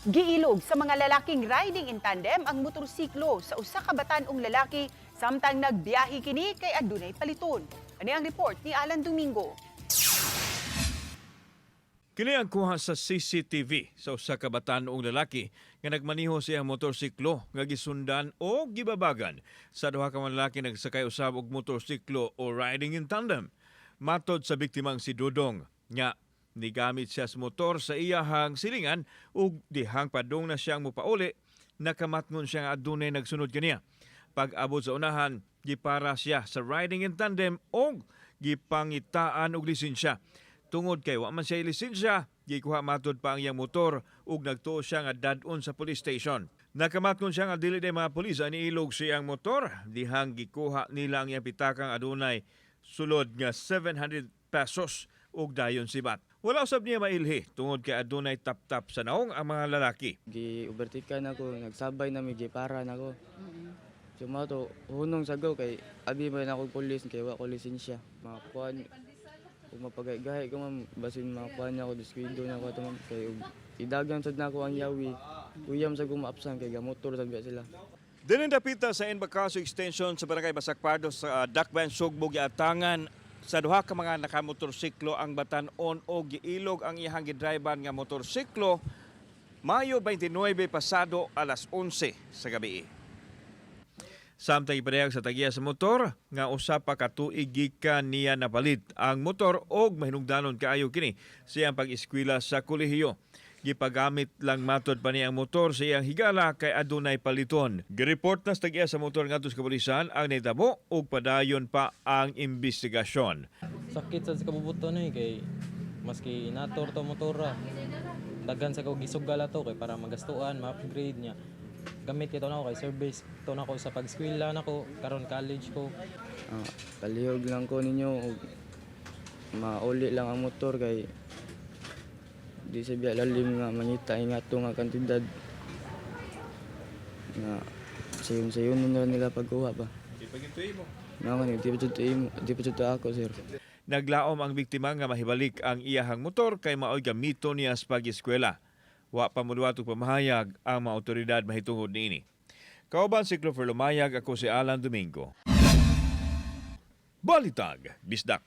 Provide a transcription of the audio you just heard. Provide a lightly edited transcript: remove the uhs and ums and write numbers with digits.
Giilog sa mga lalaking riding in tandem ang motorsiklo sa usa ka batan-ong lalaki samtang nagbiyahe kini kay adunay paliton. Ani ang report ni Alan Domingo. Kini ang kuha sa CCTV sa usa ka batan-ong lalaki nga nagmaniho sa iyang motorsiklo nga gisundan o gibabagan sa duha ka mga lalaki nagsakay usab og motorsiklo o riding in tandem. Matod sa biktimang si Dudong nga nigamit siya sa motor sa iyahang silingan ug dihang padung na siyang mopauli, nakamatngon siya nga adunay nagsunod kaniya. Pag-abot sa unahan, gipara siya sa riding in tandem og gipangitaan og lisensya. Tungod kay wa man siya lisensya, gikuha matod pa ang iyang motor ug nagtuo siya nga dad-on sa police station. Nakamatngon siya nga dili day mga pulis ang niilog sa iyang motor, dihang gikuha nila ang iyang pitakang adunay sulod nga 700 pesos ug dayon sibat. Wala usab niya mailhi tungod kay adunay tap-tap sa naong ang mga lalaki. Gi overtaken ako, nagsabay na mi, gipara nako. So mao to, hunong sagaw kay abi man ako pulis kay wa ko lisensya. Makakuan ug mapagay-gahi ko, ma'am, basin makakuan niya ako, diskuido na ako ato, ma'am, kay ug idagan sad nako ang yawi. Uyam sa maabsan kay gamotor sad biya sila. Dinin dapita sa Enbacaso Extension sa Barangay Basakpardo sa Dakbayan Sugbo, giatangan sa duha ka mga nakamotorsiklo ang batan-on o giilog ang iyang gidriban nga motorsiklo Mayo 29 pasado alas 11 sa gabi. Samtang ipadayag sa tagiya sa motor nga usa pa ka tuig gikan niya napalit ang motor og mahinungdanon kaayo kini sa iyang pag-eskwela sa kolehiyo. Gipagamit lang matod pa niya ang motor sa iyang higala kay adunay paliton. Gireport na sa tagiya sa motor ngadto sa kapulisan ang nahitabo ug padayon pa ang investigasyon. Sakit sa kabubuton eh, kay maski inator to motora. Daghan sa kog gisugal ato kay para magastuan, ma-upgrade niya. Gamit ito nako kay service to nako sa pag-eskwela nako karon college ko. Ah, palihog lang ko ninyo ug mauli lang ang motor kay di sa biya lalim nga mangita nga ato nga kantidad nga sayon-sayon na nila pagkuha ba. Di pa mo. Mao ni di pa jud to imo, di pa jud to ako, sir. Naglaom ang biktima nga mahibalik ang iyahang motor kay maoy gamito niya sa pag-eskwela. Wa pa moduwat og pamahayag ang mga otoridad mahitungod niini. Kauban si Clover Lumayag, ako si Alan Domingo. Balitag, Bisdak.